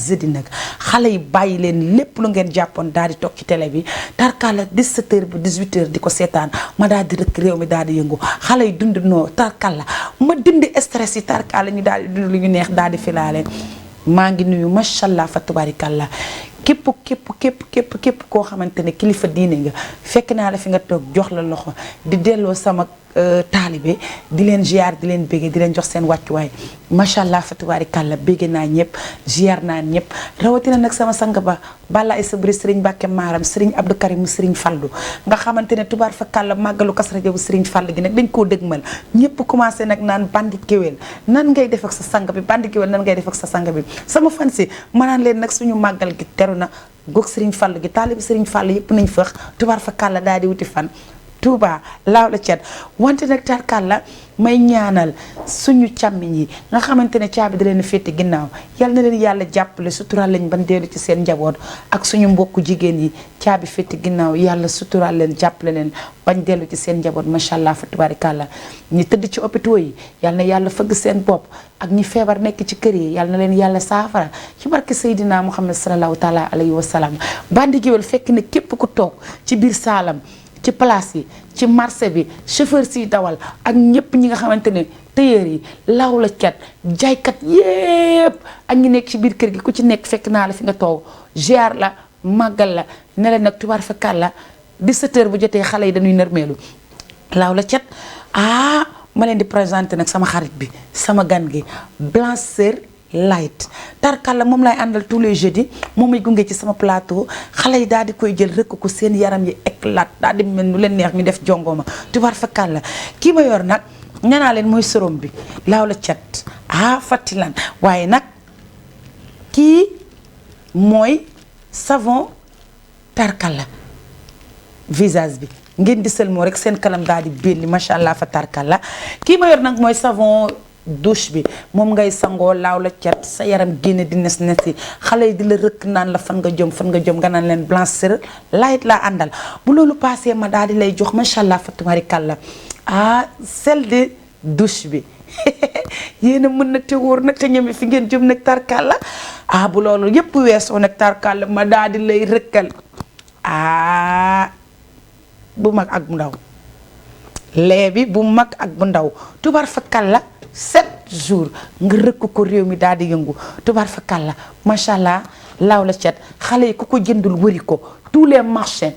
jeudi nag xale yi bàyyi leen lépp lu ngeen jàppoon daal di toog ci télé bi tarkalla 17h ba 18h di ko seetaan ma daal di rëkk réew mi daal di yëngu xale yi dund noo tarkalla ma dindi stress yi tarkalla ñu daal di dund lu ñu neex daal di filaale maa ngi nuyu macha allah fa tubarikalla képp koo xamante ne kilifa diine nga fekk naa la fi nga toog jox la loxo di delloo sama taalibe di leen ziar di leen bége di leen jox seen wàccuwaay macha allah fa tubaarikàlla bége naa ñëpp ziar naa ñëpp rawatina nag sama sang ba bala ay sabri sëriñ Mbàkke maaram sëriñ Abdou Karim sëriñ Fallu nga xamante ne tubaar fa kàlla màggalu Kazu Rajab bu sëriñ Fall gi nag dañ koo dëgmal ñëpp commencé nag naan bandi kéwél nan ngay def ak sa sang bi bandi kéwél nan ngay def ak sa sang bi sama fan si ma naan leen nag suñu màggal gi teru na goog sëriñ Fall gi taalibi sëriñ Fall yëpp nañ fëx tubaar fa kàlla daal di wuti fan Touba laaw la cet wante nag tarkalla may ñaanal suñu càmmiñ yi nga xamante ne caabi da leen féete ginnaaw yal na leen yàlla jàppale suturaal lañ ban dellu ci seen njaboot ak suñu mbokku jigéen yi caabi féete ginnaaw yàlla suturaal leen jàppale leen bañ dellu ci seen njaboot macha allah fa tubaarikàlla ñi tëdd ci hôpitaux yi yal na yàlla fëgg seen bopp ak ñi feebar nekk ci kër yi yal na leen yàlla saafara ci barke Seydina Muhammad sallallahu taala alayhi wa sallam bandi géwél fekk ne képp ku toog ci biir saalam ci place yi ci marché bi chauffeur si dawal ak ñëpp ñi nga xamante ne tailleur yi law la cat jaaykat yépp ak ñi nekk ci biir kër gi ku ci nekk fekk naa la fi nga toog ziar la màggal la ne la nag tubaar fakal la 17h bu jotee xale yi dañuy nërmeelu law la cat ma leen di présenté nag sama xarit bi sama gan gi Blancheur Light tarkalla moom lay àndal tous les jeudis moom may gunge ci sama plateau xale yi daal di koy jël rëkk ko seen yaram yi éclate daal di mel nu leen neex ñu def jongoma tubaar fakalla kii ma yor nag ñanaa leen mooy sorom bi laaw la cat fattilan waaye nag kii mooy savon tarkalla visage bi ngeen di sëlmoo rek seen kanam daal di belli macha allah fa tarkalla kii ma yor nag mooy savon douche bi moom ngay sangoo laaw la cat sa yaram génne di nes yi xale yi di la rëkk naan la fan nga jëm nga naan leen Blancheur Light laa àndal bu loolu passé ma daal di lay jox macha allah fa tubaarikàlla sel de douche bi yéen a mën nag te wóor nag te ñeme fi ngeen jëm nag tarkalla bu loolu yépp weesoo nag tarkalla ma daal di lay rëkkal bu mag ak bu ndaw lee bi bu mag ak bu ndaw tubaar fa kàlla 7 jours nga rëkk ko réew mi daal di yëngu tubaar fa kàlla macha allah laaw la cet xale yi ku ko jëndul wëri ko tous les marché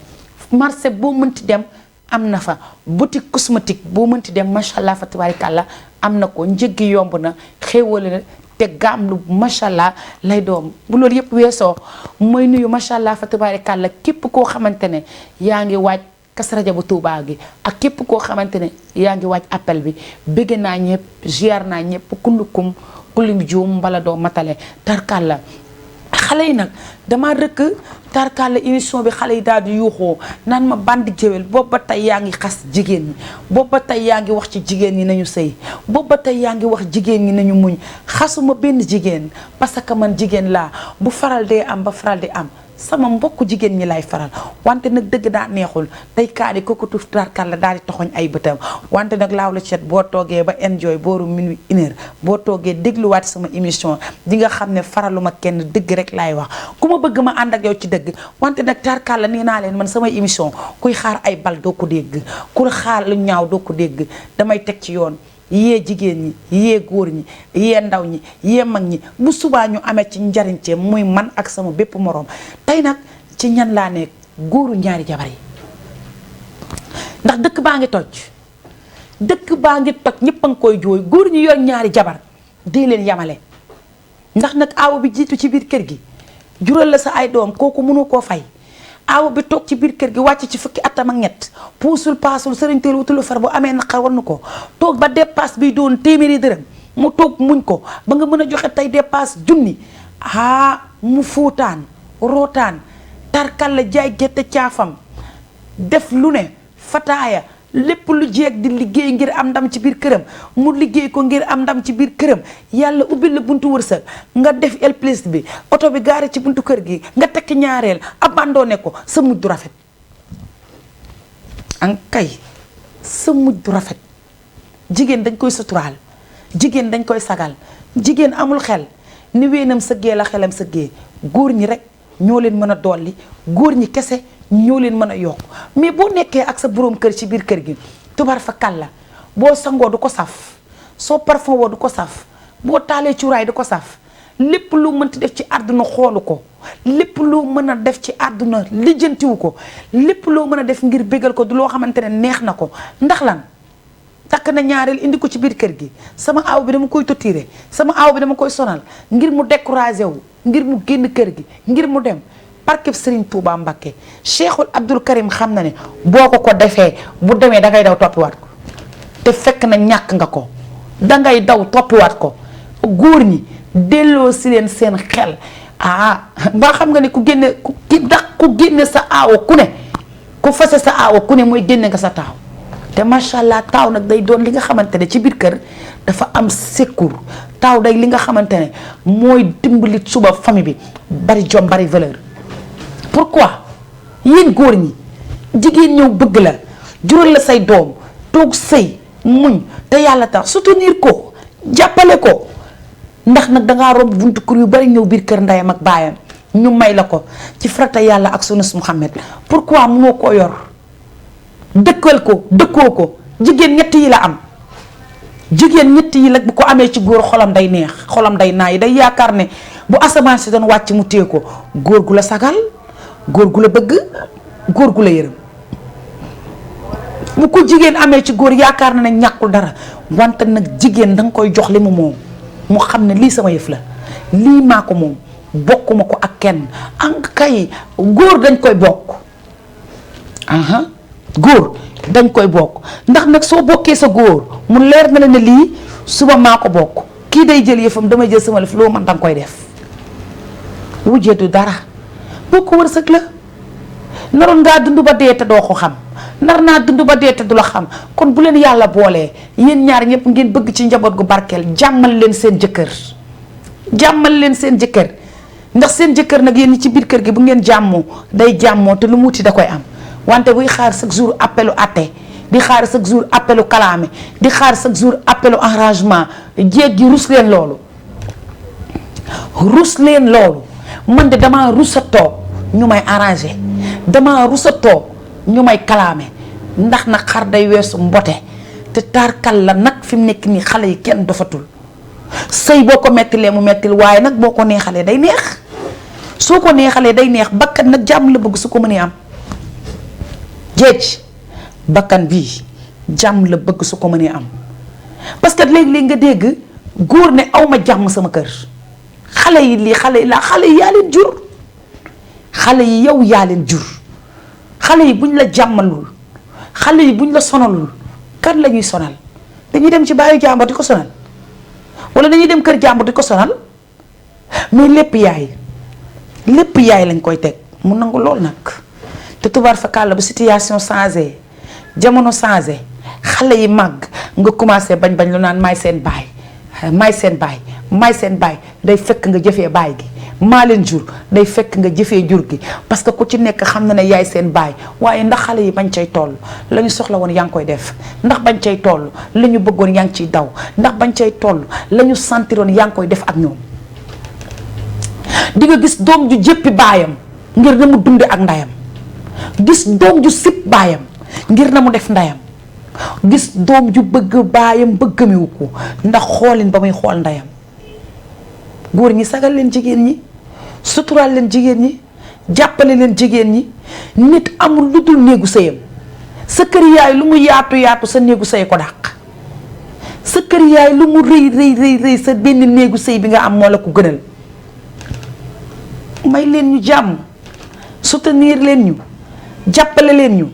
boo mënti dem am na fa boutique cosmétique boo mënti dem macha allah fa tubaarikàlla am na ko njëg gi yomb na xéewale na te gaam lu macha allah lay doom bu loolu yëpp weesoo mooy nuyu macha allah fa tubaarikàlla képp koo xamante ne yaa ngi waaj Kazu Rajab bu Tuubaa gi ak képp koo xamante ne yaa ngi waaj appel bi bëgg naa ñëpp ziar naa ñëpp kullukum kulim juum mbala doo matale tarkalla xale yi nag dama rëkk tarkalla émission bi xale yi daal di yuuxoo naan ma bandi géwél boobu ba tey yaa ngi xas jigéen ñi boobu ba tey yaa ngi wax ci jigéen ñi nañu sëy boobu ba tey yaa ngi wax jigéen ñi nañu muñ xasuma benn jigéen parce que man jigéen laa bu faral dee am ba faral di am sama mbokku jigéen ñi lay faral wante nag dëgg daa neexul tey kaani kooku tuuf tarkalla daal di toxoñ ay bëtam wante nag laaw la cet boo toogee ba enjoy booru minuit 1h boo toogee dégluwaat sama émission di nga xam ne faraluma kenn dëgg rek laay wax ku ma bëgg ma ànd ak yow ci dëgg wante nag tarkalla nii naa leen man sama émission kuy xaar ay bal doo ko dégg ku xaar lu ñaaw doo ko dégg damay teg ci yoon yee jigéen ñi yee góor ñi yee ndaw ñi yee mag ñi bu subaa ñu amee ci njariñte muy man ak sama bépp moroom tey nag ci ñan laa nekk góoru ñaari jabar yi ndax dëkk baa ngi toj ñëpp a ngi koy jooy góor ñi yor ñaari jabar dee leen yamale ndax nag aawo bi jiitu ci biir kër gi jural la sa ay doom kooku mënu koo fay aaw bi toog ci biir kër gi wàcc ci fukki atam ak ñett puusul paasul sëriñ teel wutulu far bu amee naqar war na ko toog ba dépasse bi doon téeméeri dërëm mu toog muñ ko ba nga mën a joxe tey dépasse junni mu fuutaan rootaan tarkal la jaay gerte caafam def lu ne fataaya lépp lu jeeg di liggéey ngir am ndam ci biir këram mu liggéey ko ngir am ndam ci biir këram yàlla ubbil la buntu wërsëg nga def el plus bi oto bi gaare ci buntu kër gi nga tekki ñaareel abandonné ko sa mujj du rafet an kay sa mujj du rafet jigéen dañ koy suturaal jigéen dañ koy sagal jigéen amul xel ni weenam sëggee la xelam sëggee góor ñi rek ñoo leen mën a dolli góor ñi kese ñoo leen mën a yokk mais boo nekkee ak sa boroom kër ci biir kër gi tubar fa kàlla boo sangoo du ko saf soo parfum woo du ko saf boo taalee cuuraay du ko saf lépp lu mënti def ci àdduna xoolu ko lépp loo mën a def ci àdduna lijjantiwu ko lépp loo mën a def ngir bégal ko du loo xamante ne neex na ko ndax lan takk na ñaareel indi ko ci biir kër gi sama aaw bi dama koy totiré sama aaw bi dama koy sonal ngir mu découragé wu ngir mu génn kër gi ngir mu dem barkeb Serigne Touba Mbacké Cheikhul Abdoul Karim xam na ne boo ko defee bu demee dangay daw toppiwaat ko te fekk na ñàkk nga ko dangay daw toppiwaat ko góor ñi delloo si leen seen xel mbaa xam nga ne ku génne sa aawo ku ne ku fase sa aawo ku ne mooy génne nga sa taaw te macha allah taaw nag day doon li nga xamante ne ci biir kër dafa am secours taaw day li nga xamante ne mooy dimbali suba famille bi bari jom bari valeur. pourquoi yéen góor ñi jigéen ñëw bëgg la jural la say doom toog sëy muñ te yàlla tax soutenir ko jàppale ko ndax nag dangaa romb buntu kër yu bari ñëw biir kër ndeyam ak baayam ñu may la ko ci farata yàlla ak sunnas Muhammad pourquoi mënoo koo yor dëkkal ko dëkkoo ko jigéen ñett yi la am jigéen ñett yi la bu ko amee ci góor xolam day neex xolam day naay day yaakaar ne bu asamaan si doon wàcc mu téye ko góor gu la sagal góor gu la bëgg góor gu la yërëm bu ko jigéen amee ci góor yaakaar na ne ñàkkul dara wante nag jigéen danga koy jox li mu moom mu xam ne lii sama yëf la lii maa ko moom bokkuma ko ak kenn an kay góor dañ koy bokk góor dañ koy bokk ndax nag soo bokkee sa góor mu leer na la ne lii suba maa ko bokk kii day jël yëfam damay jël sama lëf loo man danga koy def wujje du dara bokk wërsëg la naroon ngaa dund ba dee te doo ko xam nar naa dund ba dee te du la xam kon bu leen yàlla boolee yéen ñaar ñëpp ngeen bëgg ci njaboot gu barkeel jàmmal leen seen jëkkër jàmmal leen seen jëkkër ndax seen jëkkër nag yéen ñi ci biir kër gi bu ngeen jàmmoo day jàmmoo te lu mu wuti da koy am wante buy xaar chaque jour appelu atte di xaar chaque jour appelu kalaame di xaar chaque jour appelu arrangement jéeg gi rus leen loolu rus leen loolu man de damaa rus a toog ñu may arrangé damaa rus a toog ñu may kalaame ndax nag xar day weesu mbote te taarkal la nag fi mu nekk nii xale yi kenn dofatul sëy boo ko mettilee mu mettil waaye nag boo ko neexalee day neex soo ko neexalee day neex bakkan nag jàmm la bëgg su ko mënee am jéej bakkan bii jàmm la bëgg su ko mënee am parce que léegi-léegi nga dégg góor ne awma jàmm sama kër xale yi lii xale yi laa xale yi yaa leen jur xale yi yow yaa leen jur xale yi buñ la jàmmalul xale yi buñ la sonalul kan la ñuy sonal dañuy dem ci baayu jàmbur di ko sonal wala dañuy dem kër jàmbur di ko sonal mais lépp yaay lañ koy teg mu nangu lool nag te tubaar fa kàlla bu situation changé jamono changé xale yi màgg nga commencé bañ lu naan maay seen baay maay seen baay day fekk nga jëfee baay gi maa leen jur day fekk nga jëfee jur gi parce que ku ci nekk xam na ne yaay seen baay waaye ndax xale yi bañ cay toll la ñu soxla woon yaa ngi koy def ndax bañ cay toll la ñu bëggoon yaa ngi ciy daw ndax bañ cay toll la ñu sentiroon yaa ngi koy def ak ñoom di nga gis doom ju jéppi baayam ngir na mu dunde ak ndayam gis doom ju sib baayam ngir na mu def ndayam gis doom ju bëgg baayam bëggamiwu ko ndax xoolin ba muy xool ndayam góor ñi sagal leen jigéen ñi suturaal leen jigéen ñi jàppale leen jigéen ñi nit amul lu dul néegu sëyam sa kër yaay lu mu yaatu yaatu sa néegu sëy ko dàq sa kër yaay lu mu rëy sa benn néegu sëy bi nga am moo la ko gënal may leen ñu jàmm soutenir leen ñu jàppale leen ñu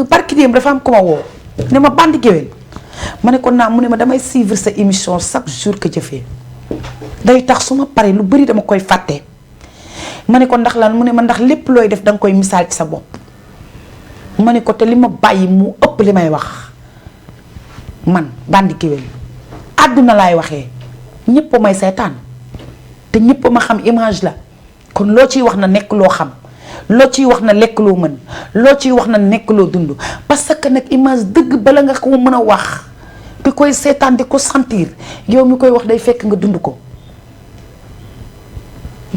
barki démb dafa am ko ma woo ne ma Bandi Gueweul ma ne ko naa mu ne ma damay suivre sa émission chaque jour que jëfee day tax su ma paree lu bari dama koy fàtte ma ne ko ndax lan mu ne ma ndax lépp looy def danga koy misaal ci sa bopp ma ne ko te li ma bàyyi mu ëpp li may wax man Bandi Gueweul àdduna laay waxee ñëpp may seetaan te ñëpp ma xam image la kon loo ciy wax na nekk loo xam loo ciy wax na lekk loo mën loo ciy wax na nekk loo dund parce que nag image dëgg bala nga ko mën a wax di koy seetaan di ko sentir yow mi koy wax day fekk nga dund ko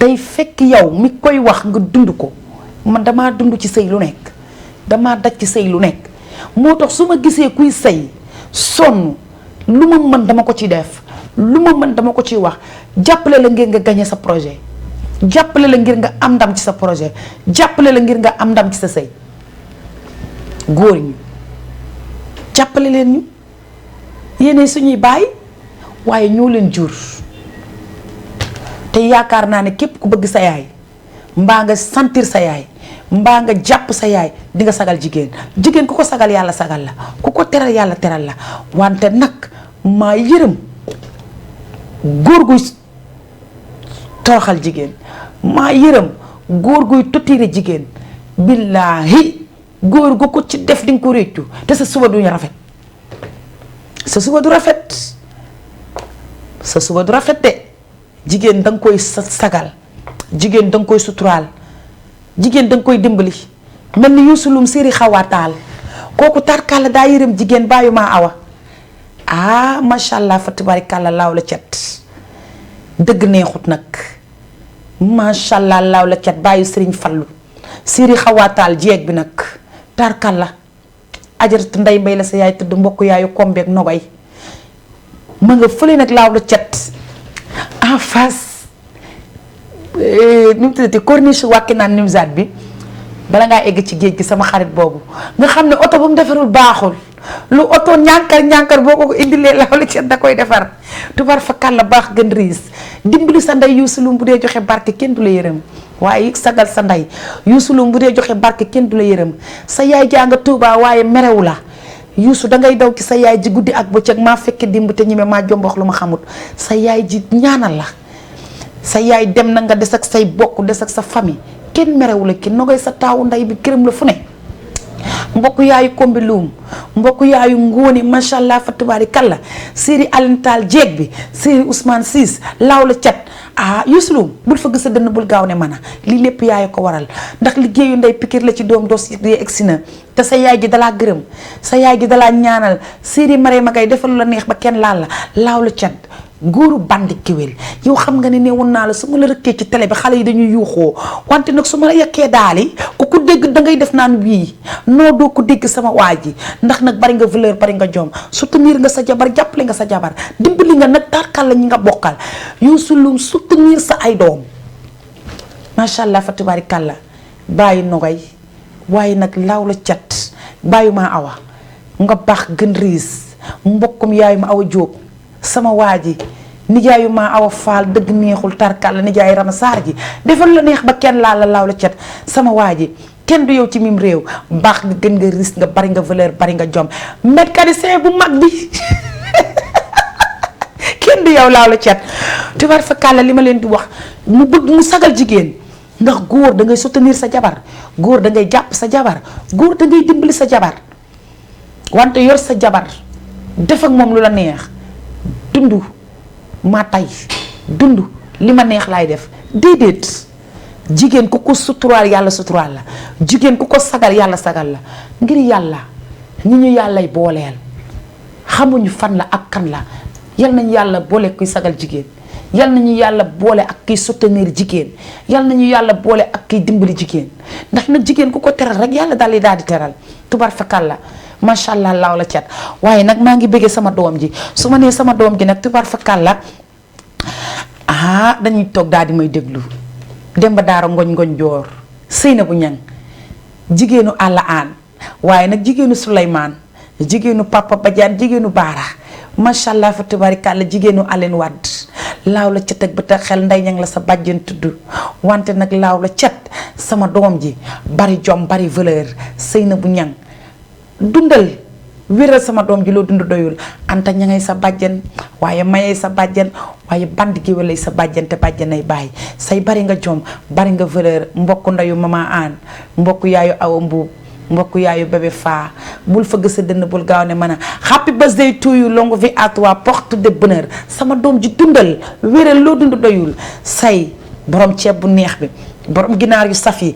day fekk yow mi koy wax nga dund ko. man damaa dund ci sëy lu nekk, damaa daj ci sëy lu nekk, moo tax su ma gisee kuy sëy sonn lu ma mën dama ko ciy def, lu ma mën dama ko ciy wax. jàppale la ngir nga gagné sa projet, jàppale la ngir nga am ndam ci sa projet, jàppale la ngir nga am ndam ci sa sëy. góor ñi jàppale leen ñu, yéene suñuy baay waaye ñoo leen jur. te yaakaar naa ne képp ku bëgg sa yaay mbaa nga sentir sa yaay mbaa nga jàpp sa yaay di nga sagal jigéen. jigéen ku ko sagal yàlla sagal la, ku ko teral yàlla teral la. wante nag maa yërëm góor guy toroxal jigéen, maa yërëm góor guy totiire jigéen. billaahi góor gu ko ci def di nga ko réccu te sa suba duñu rafet, sa suba du rafet, sa suba du rafet de. jigéen da nga koy sagal, jigéen da nga koy suturaal, jigéen da nga koy dimbali. mel ni yuusulum séeri xawaataal kooku tarkalla daa yërëm jigéen bàyyu maa awa. ah macha allah fa tabaarikàlla laaw la cet dëgg neexut nag. macha allah laaw la cet bàyyu sëriñ fallu séeri xawaataal jeeg bi nag tarkalla. ajaratu nday mbay la sa yaay tudd mbokk yaayu kombeek nogay ma nga fële nag laaw la cet en face nu mu tuddati corniche wàkki naan nimsaat bi bala ngaa egg ci géej gi sama xarit boobu nga xam ne oto bu mu defarul baaxul. lu oto ñànkar boo ko indilee laaw la cet da koy defar. tubar fa kàlla baax gën riis dimbali sa ndey yuusulum bu dee joxe barke kenn du la yërëm, waaye sagal sa ndey yuusulum bu dee joxe barke kenn du la yërëm. sa yaay jaa nga Tuubaa waaye merewu la. yuusu dangay daw ci sa yaay ji guddi ak bëccëg maa fekke dimb te ñime maa jombox lu ma xamut. sa yaay ji ñaanal la, sa yaay dem na nga des ak say bokk des ak sa famille kenn merewu la. ki nogay sa taawu ndey bi këram la fu ne. mbokk yaayu kombi luum, mbokk yaayu ngóoni macha allah fa tabaarikàlla. séeri alintaal jeeg bi, séeri Ousmane Ciss laaw la cat. ah yuusulum bul fëgg sa dënn bul gaaw ne mana lii lépp yaay ko waral ndax liggéeyu ndey pikir la ci doom dos yi egsi na te sa yaay ji dalaa gërëm, sa yaay ji dalaa ñaanal. séeri mare ma ngay defal la neex ba kenn laal la laaw la cat. góoru bandi kéwél yow xam nga ne woon naa la su ma la rëkkee ci télé bi xale yi dañuy yuuxoo, wante nag su ma la yekkee daali ku ko dégg dangay def naan wii noo doo ko dégg sama waa ji. ndax nag bari nga valeur bari nga jom, soutenir nga sa jabar, jàppale nga sa jabar, dimbali nga nag tarkal la ñi nga bokkal. yuusulum soutenir sa ay doom macha allah fa tabaarikàlla. bàyyi nogay waaye nag laaw la cat bàyyi maa awa nga baax gën riis mbokkum yaayu ma awa jóob sama waa ji nijaayu maa awa faal dëgg neexul tarkalla nijaayu rama saar ji defal la neex ba kenn laal la laaw la cet. sama waa ji kenn du yow ci mim réew baax nga gën nga risque nga bari nga valeur bari nga jom mécanicien bu mag bi kenn du yow laaw la cet. tubaar fa kàlla li ma leen di wax mu bëgg mu sagal jigéen ndax góor da ngay soutenir sa jabar, góor da ngay jàpp sa jabar, góor da ngay dimbali sa jabar. wante yor sa jabar def ak moom lu la neex dund ma tay dund li ma neex laay def déedéet. jigéen ku ko suturaal yàlla suturaal la, jigéen ku ko sagal yàlla sagal la. ngir yàlla ñi ñu yàllay booleel xamuñu fan la ak kan la, yal nañu yàlla boole kuy sagal jigéen, yal nañu yàlla boole ak kiy soutenir jigéen, yal nañu yàlla boole ak kiy dimbali jigéen. ndax nag jigéen ku ko teral rek yàlla daal di teral tubar fakal la macha allah laaw la cat. waaye nag maa ngi bëggee sama doom ji, su ma nee sama doom ji nag tubar fakal la dañuy toog daal di may déglu. Demba Daara ngoñ joor sëyna bu ñang jigéenu àlla aan waaye nag jigéenu Souleymane, jigéenu Papa Badiane, jigéenu Baara macha allah fa tabarikàlla, jigéenu Alen Wad laaw la cat ak ba tax xel nday ñang la sa bàjjen tudd. wante nag laaw la cat sama doom ji bari jom bari valeur sëyna bu ñang dundal wéral sama doom ji loo dund doyul. anta ña ngay sa bàjjen waaye mayay sa bàjjen waaye band gi walay sa bàjjen te bàjjenay bàyyi say bari nga jom bari nga valeur. mbokk ndayu mama aan, mbokk yaayu awa mbuub, mbokk yaayu bébé faa bul fëgg sa dënn bul gaaw ne mën a happy birthday to you, longue vie à toi, porte de bonheur. sama doom ji dundal wéral loo dund doyul. say borom ceeb bu neex bi, borom ginaar yu saf yi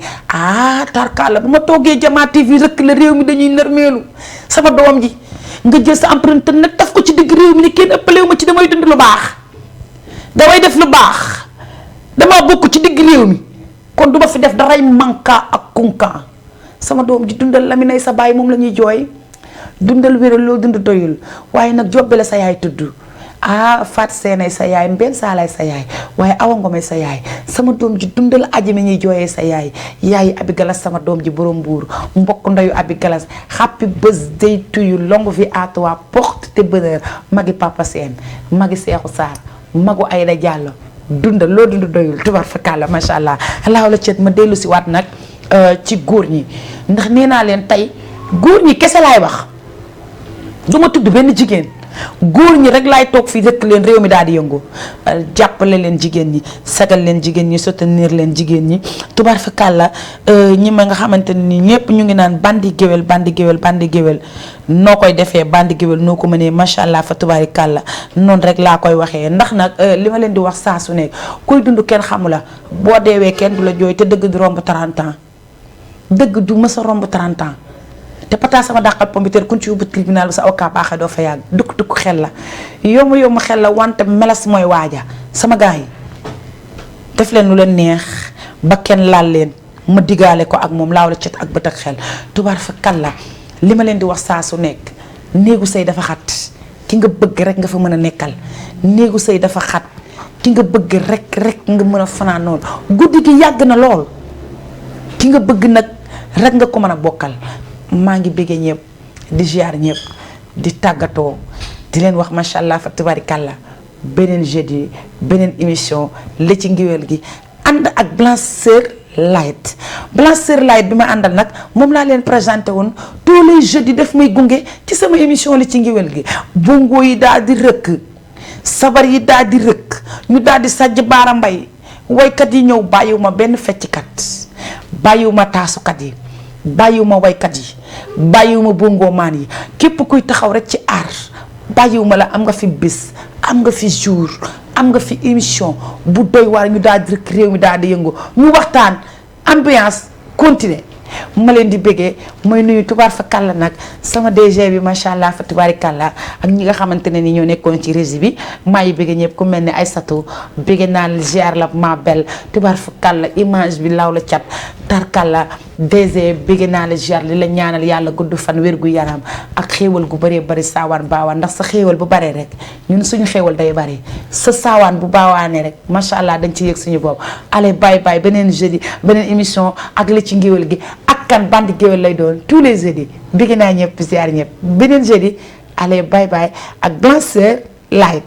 tarkala bu ma toogee Jamaa TV rëkk la réew mi dañuy nërmeelu. sama doom ji nga jël sa empreinte nag taf ko ci digg réew mi ni kenn ëppalewu ma ci, damay dund lu baax, damay def lu baax. damaa bokk ci digg réew mi kon duma fi def daray manka ak kunka sama doom ji dundal laminay sa baay moom la ñuy jooy dundal wéral loo dund doyul waaye nag jobbe la sa yaay tudd faat seenay sa yaay mbenn saalay sa yaay waaye awa ngomay sa yaay sama doom ji dundal aji mi ñuy jooyee sa yaay yaayi abi galas sama doom ji borom mbuur mbokk ndeyu abi galas happy birthday to you longue vie à toi porte tes bonheur magi papa seen magi seexu saar magu Ayda Diallo dundal loo dund doyul tubar fakàlla macha allah laaw la cet ma dellu si waat nag ci góor ñi ndax nee naa leen tey góor ñi kese laay wax du ma tudd benn jigéen góor ñi rek laay toog fii dëkk leen réew mi daal di yëngu jàppale leen jigéen ñi sagal leen jigéen ñi soutenir leen jigéen ñi tubaar fa kàlla ñi ma nga xamante ni ñëpp ñu ngi naan bandi géwél bandi géwél bandi géwél noo koy defee bandi géwél noo ko mënee macha allah fa tubaari kàlla noonu rek laa koy waxee ndax nag li ma leen di wax saa su nekk kuy dund kenn xamu la boo deewee kenn du la jooy te dëgg du romb 30 ans dëgg du mës a romb 30 ans te pata sama dàqal pompiteer kun ci yóbbu tribunal bi sa avocat baaxee doo fa yàgg dukk xel la yomb xel la wante meles mooy waaja sama gars yi def leen lu leen neex ba kenn laal leen ma digaale ko ak moom laaw la cet ak bët ak xel tubaar fa kal la li ma leen di wax saa su nekk néegu sëy dafa xat ki nga bëgg rek nga fa mën a nekkal néegu sëy dafa xat ki nga bëgg rek nga mën a fanaanoon guddi gi yàgg na lool ki nga bëgg nag rek nga ko mën a bokkal maa ngi bëggee ñëpp di ziar ñëpp di tàggatoo di leen wax macha allah fa tabarikàlla beneen jeudi beneen émission li ci ngéwél gi ànd ak Blancheur Light bi ma àndal nag moom laa leen présenté woon tous les jeudis daf may gunge ci sama émission li ci ngéwél gi bongo yi daal di rëkk sabar yi daal di rëkk ñu daal di sajj baara mbay waykat yi ñëw bàyyiwuma benn fecckat bàyyiwuma taasukat yi bàyyiwuma waykat yi bàyyiwuma bongo maan yi képp kuy taxaw rek ci aar bàyyiwuma la am nga fi bis am nga fi jour am nga fi émission bu doy waar ñu daal di rek réew mi daal di yëngu ñu waxtaan ambiance continuer ma leen di bëggee mooy nuyu tubaar fa kàlla nag sama DG bi macha allah fa tubaari kàlla ak ñi nga xamante ne ni ñoo nekkoon ci régie bi maa yi bëggee ñëpp ku mel ne Aïssatou bëggee naa la ziar la ma belle tubaar fa kàlla image bi law la cat tar kàlla DG bëggee naa la ziar li la ñaanal yàlla gudd fan wér gu yaram ak xéewal gu bëree bëri saawaan baawaan ndax sa xéewal bu baree rek ñun suñu xéewal day bëri sa saawaan bu baawaanee rek macha allah dañ ci yëg suñu bopp allez bye bye beneen jeudi beneen émission ak li ci ngéwél gi ak kan bandi géwél lay doon tous les jeudis bëgg naa ñëpp ziar ñëpp beneen jeudi allez bye bye ak Blancheur Light